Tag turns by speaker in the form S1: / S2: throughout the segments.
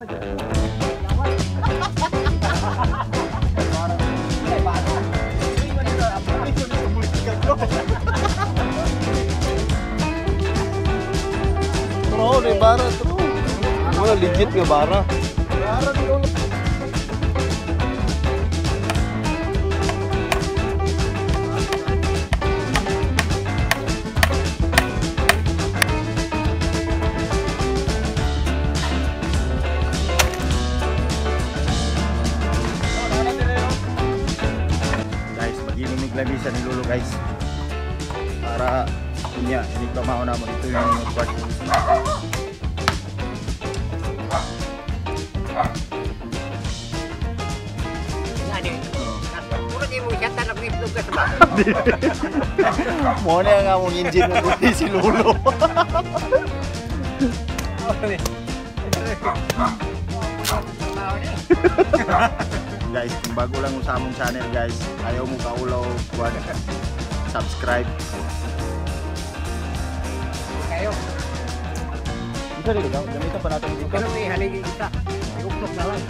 S1: Bro, may bara bro. Wala legit nga bara. Bara dito.
S2: Guys, pag-inom lamisa ni Lolo, guys. Para kunya, hindi pa mauna mo ito yung part. Mo na nga mong engine mo si Lolo. Guys, kung bago lang sa among channel, guys, ayaw mo kaulaw, kuwan, subscribe.
S3: Kayo.
S2: Isa dito, gamitan pa natin dito.
S3: Pero may haligi isa. Iuklok na lang.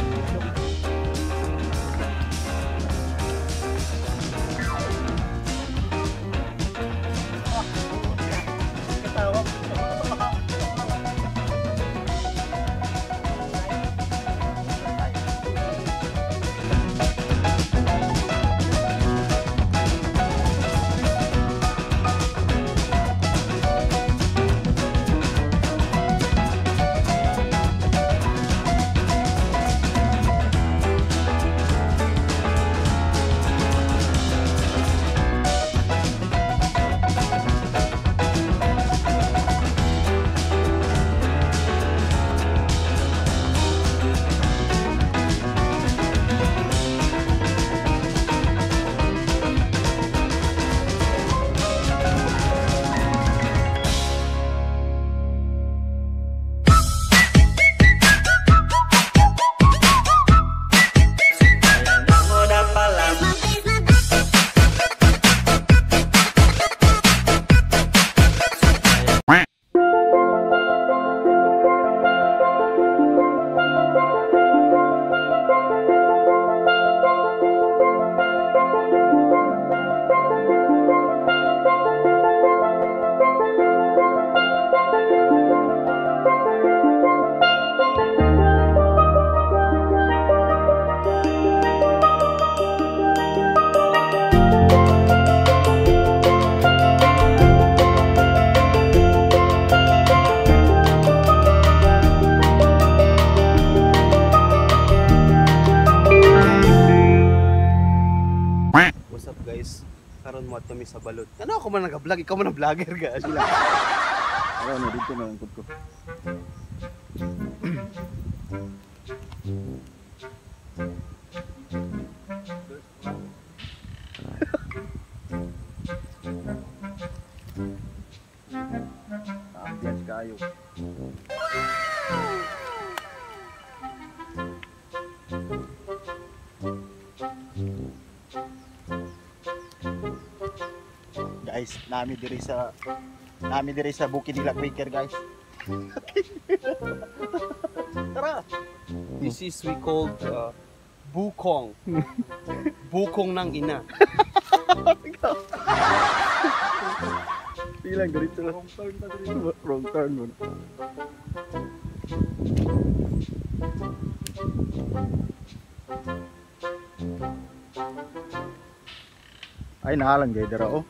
S1: What's up, guys? Karon mo kami sa balot. Ano ako man nag-vlog? Ikaw man ang vlogger ga sila.
S2: Ayaw na dito na ang ko. Ambience kayo. Guys, nami diri sa Bukid nila Quaker, guys.
S1: Tara. This is we called bukong. Bukong ng ina.
S2: Bilang dito lang. Wrong turn pa diri. Wrong turn mo. Ay, nahalang gay dira oh.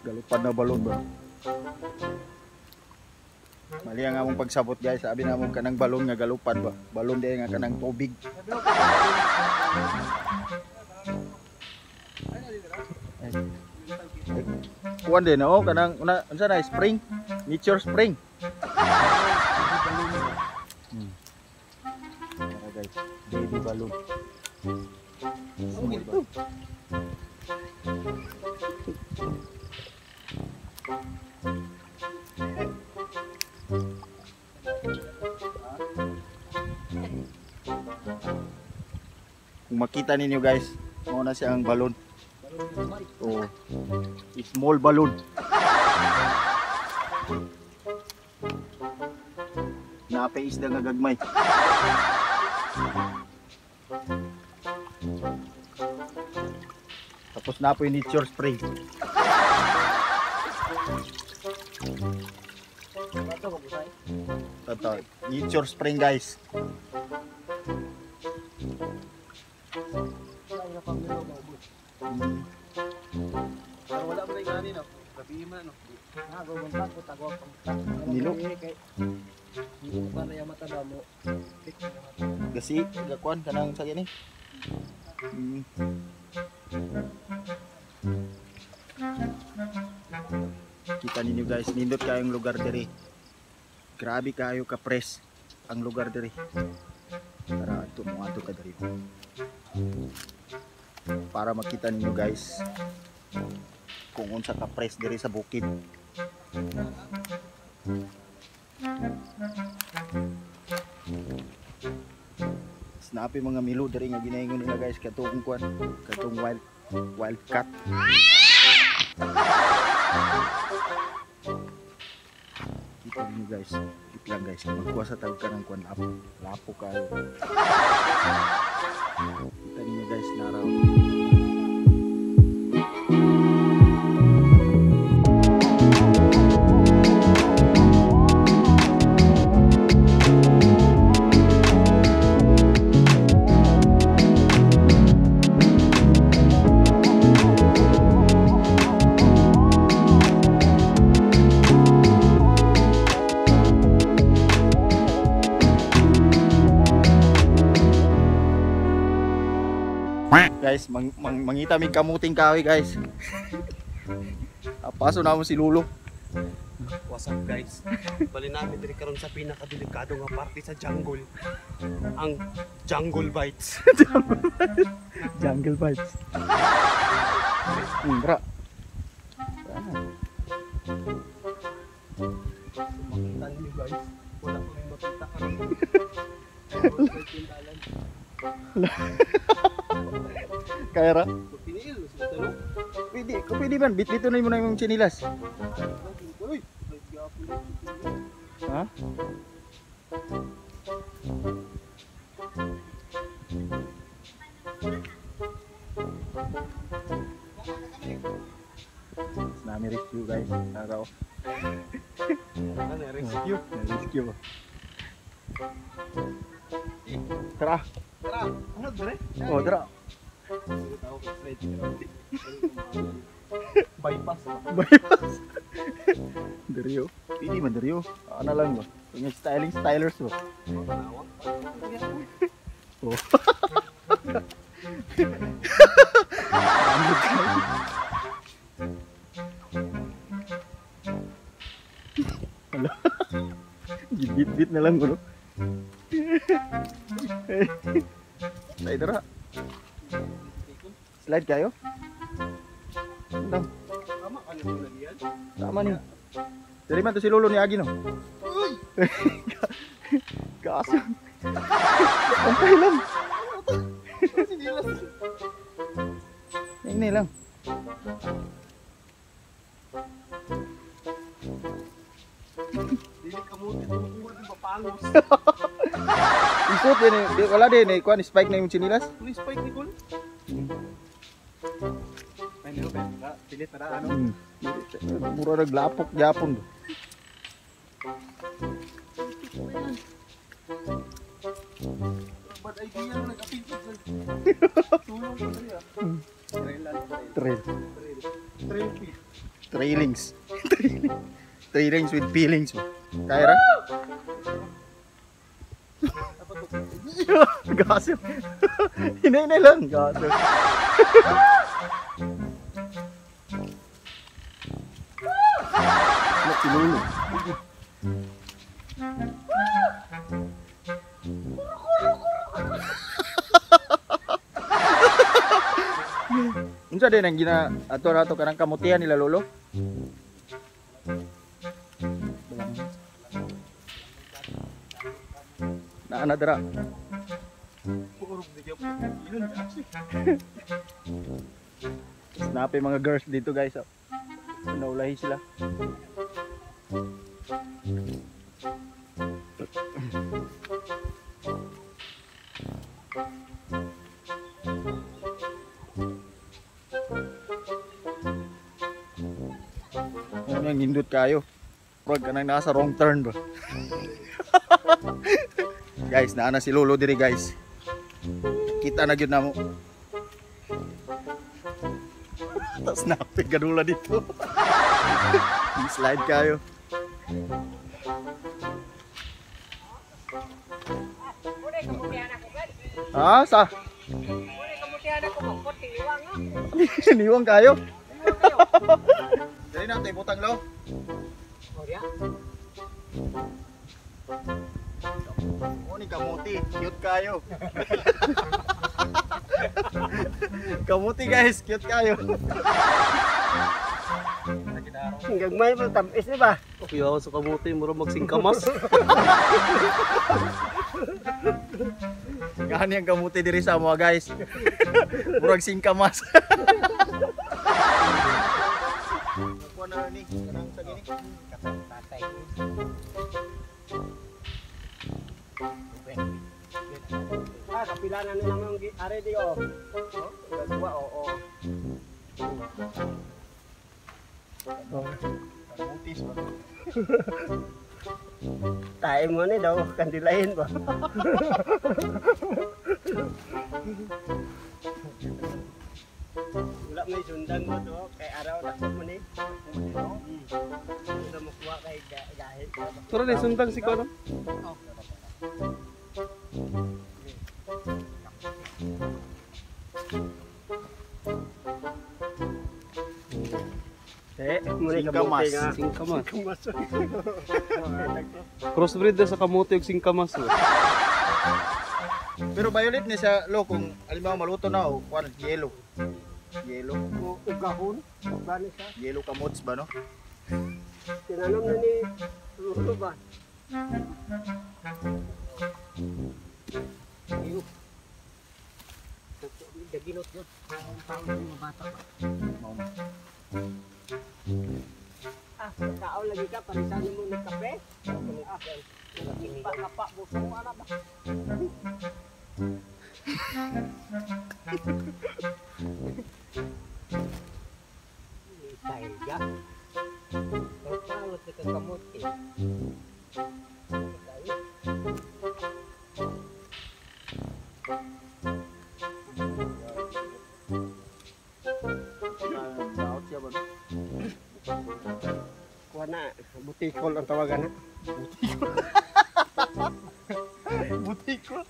S2: Galupad na balon ba? Mali ang among pagsabot, guys. Sabi na among kanang balon nga galupad ba? Balon di nga kanang tubig. Ay. Kuan din oh kanang una unsa na spring? Nature spring. Tara guys, baby balloon. Small balloon. Kung makita ninyo guys, mao na siya ang balon. Oh, small balloon. Napay isda nga gagmay. Tapos na po yung nature spray. Ito, nature spring guys.
S1: Pero wala mo na yung gani, no? Gabi man, no?
S2: Nilo. Gasi, gakuan kanang sa gini. Kita ninyo guys, nindot kayong lugar diri. Grabe kayo ka press ang lugar diri. Tara, ato mo ato ka diri. Para makita ninyo guys kung unsa ka press diri sa bukid. Snappy mga milo diri nga ginaingon nila guys katong kuan, katong wild cat. Kita niyo guys, wait lang guys, magkuha sa tawag ka ng kuan, lapo kayo. Kita niyo guys, naraw. Guys, mangita mig kamuting kahoy guys. Apaso na mo si Lolo.
S1: What's up guys? Bali namin diri karon sa pinakadelikado nga parte sa jungle. Ang Jungle Bites.
S2: Jungle Bites. Bra.
S1: Makita niyo guys, wala ko may makita karon.
S2: Kaya ra?
S1: Piniil, no?
S2: Pwede, kung pwede man, bit-bito na mo na yung chinilas.
S1: Uy,
S2: Ha? Nami rescue guys, naraw.
S1: Ano, rescue.
S2: Rescue. Tara.
S1: Tara, ano dre?
S2: Oh, tara.
S1: Bypass.
S2: Bypass. Deryo. Pwede man deryo. Ano lang ba? Yung styling stylers ba? Oh. Hala. Gibit-bit na lang ko, no? Slide ra. Slide kayo? Tama.
S1: Tama ka na diyan.
S2: Tama niyo. Dali man to si Lolo ni Agi, no?
S1: Uy!
S2: Kaso. Pantay lang.
S1: Sinilas.
S2: Hindi lang.
S1: Dili ka mo, dili mo din papangos.
S2: Isot din eh. Di, wala din eh. Kuan, spike na yung chinilas.
S1: May spike ni Col. Ay, nilo ba? Pilit na ano?
S2: Mura naglapok yapon.
S1: Bad idea na nag-apil. Tulong ko na rin. Trail lang, trail.
S2: Trail.
S1: Trail. Trail pit.
S2: Trailings. Trailings with feelings. Kaya ra? Gasyo. Hinay-hinay lang. Gasyo. Tinulo. Unsa din ang gina ato rato kanang kamutihan nila lolo? Naa na dira. Snappy mga girls dito guys. Oh. Naulahi sila. Ano yung nindot kayo? Prog ka nang nasa wrong turn ba? Guys, naa na si Lolo diri guys. Kita na gyud namo. Tapos napig ganula dito. Slide kayo. Ah, sa? Niwang kayo. Dali natin butang lo. Oh, ni kamuti, cute kayo. Kamuti guys, cute kayo.
S3: Gagmay mo tamis di ba?
S1: Okay ako sa kamuti, mura magsingkamas.
S2: Gani ang kamuti diri sa mga guys. Murag singkamas. Kuha na ni kanang sa gini.
S3: Tatay. Ah, kapila na nilang ang are di oh. Oh, dua oo.
S2: Kamutis ba?
S3: Tae mo ni daw kandilahin ba. Wala may sundan mo to kay araw na mo ni. Wala mo kuha kay gahi.
S1: Tara na, sundang si Kono.
S3: Eh, mo ni
S2: Singkamas.
S3: kamuti nga.
S1: Singkamas.
S3: Singkamas.
S1: Crossbreed na sa kamote ug singkamas. Oh.
S2: Pero violet ni siya lo kung alimbawa maluto na o kuan yellow. Yellow.
S3: Ugahon, ugani siya.
S2: Yellow kamots ba no?
S3: Tinanom na ni Lolo ba? Iyo. Daginot yun. Ang mga bata pa.
S2: Mao na.
S3: Ah, tao lagi ka, parisan mo ng kape. Ah, pa, buso mo ana ba? Taiga. Pagpalot ka kamote.
S2: Daot siya ba?
S3: Kuha na, butikol ang tawagan na.
S2: Butikol. Butikol.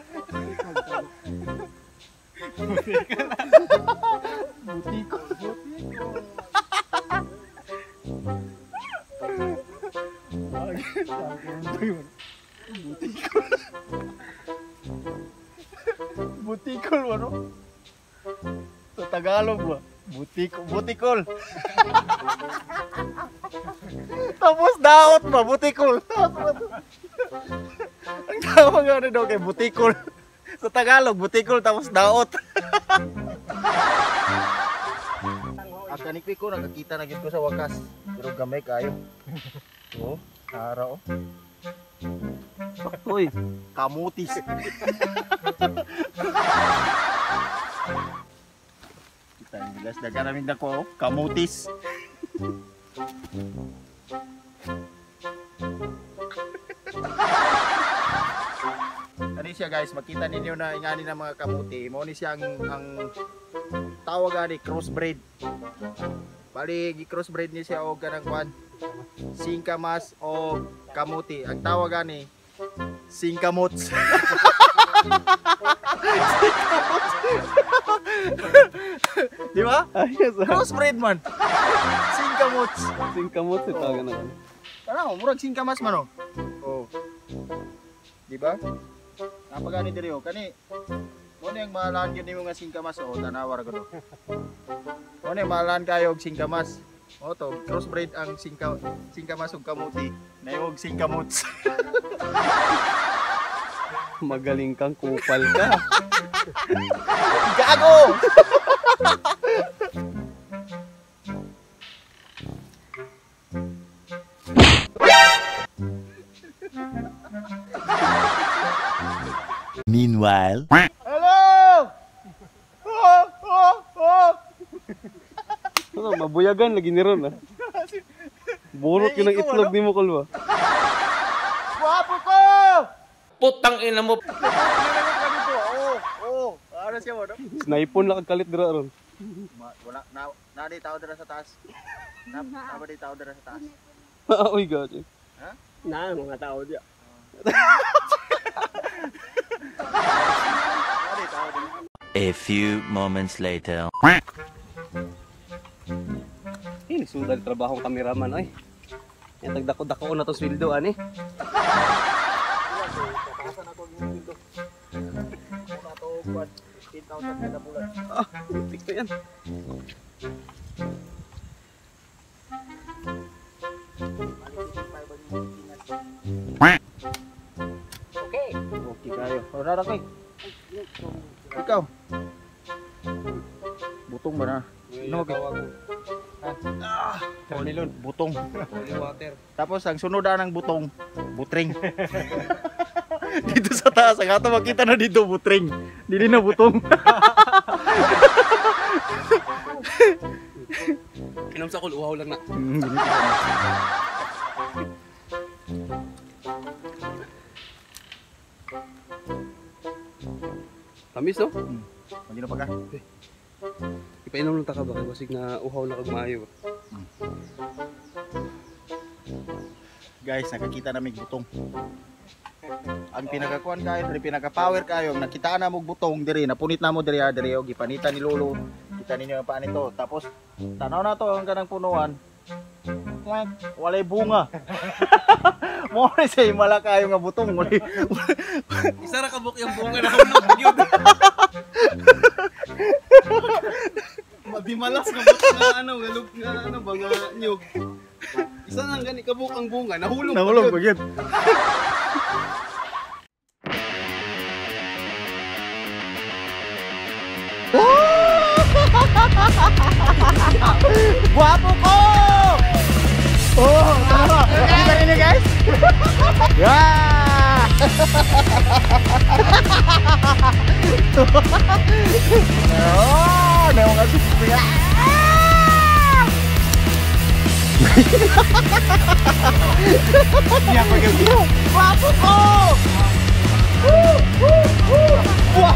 S2: Butikol. Butikol. Butikol ano? Sa Tagalog ba? Butikol. Butikol. Tapos daot ba? Butikol. Ang tawag nga daw kay butikol. Sa Tagalog, butikol tapos daot. Ang kanikpi ko, nakakita na gyud ko sa wakas. Pero gamay kayo. Oh, tara oh.
S1: Uy,
S2: Kamutis. Kita niyo guys, daga namin dako oh. Kamutis. Ano siya guys, makita ninyo na ingani ng mga kamuti. Mao ni siya ang tawag ani crossbreed. Bali gi-crossbreed ni siya og kanang kwan. Singkamas o kamuti. Ang tawag ani singkamots. Singkamots. Di ba?
S1: ayos ah.
S2: Crossbreed man. Singkamots.
S1: Singkamot si tawag na.
S2: Tara, murag singkamas man oh. Oh. Di ba? Napagani diri oh kani. Mo ni ang mahalan gyud nimo nga singkamas oh, tanawa ra gud. Mo ni mahalan kayo og singkamas. Mo to, crossbreed ang singkamas ug kamuti. Nayo og singkamots.
S1: Magaling kang kupal ka.
S2: Gago!
S4: Meanwhile.
S2: Hello! Oh, oh, oh.
S1: Ano, mabuyagan lagi ni ron ah. Burot yun ang itlog ni mo kulwa.
S2: Gwapo ko!
S5: Putang ina mo.
S2: Oo, oo. Ano siya mo, no?
S1: Snipon lang kagkalit dira ron.
S2: Wala, na di tao dira sa taas. Na ba di tao dira sa taas?
S1: Uy, God.
S2: Ha?
S3: Na, mga tao diya.
S2: Na di tao dira.
S4: A few moments later.
S1: Eh, nagsudan trabaho ang kameraman, ay. Yan, tagdako-dako na to sweldo, ani.
S2: Tatasan ako ang sweldo. Una to, 15,000 kada bulan.
S1: Ah, tik na yan.
S3: Okay.
S2: Okay kayo. O, nara koy. Ikaw. Butong ba na? No, okay.
S1: Ah, melon.
S2: Butong.
S1: Holy water.
S2: Tapos ang sunod ng butong, butring. Dito sa taas, ang ato makita na dito butring. Dili na butong.
S1: Inom sa kul, uhaw lang na. Tamis, no?
S2: Hindi na pagka.
S1: Ipainom lang ta ka ba? Kay basig na uhaw na kag maayo.
S2: Guys, nakakita na mig butong. Ang pinakakuan kayo, diri pinaka-power kayo, ang nakitaan na mo butong diri, napunit na mo diri ah, diri og gipanitan ni Lolo. Kita ninyo ang paa nito. Tapos tanaw na to ang kanang punuan. Clank, walay bunga. Mo ni say mala kayo nga butong. Walay.
S1: Isa ra ka buk yung bunga na hulog gyud. Madimalas nga buk nga ano, nga lug nga ano ba nga nyug. Isa nang gani kabuk ang bunga, nahulog. pa
S2: Nahulog
S1: gyud.
S2: pa gyud. Guwapo ko! Oh, tama. Kita ninyo guys? Yeah! Oh, nawa kasi. Guwapo ko! Woo! Woo! Woo! Wah!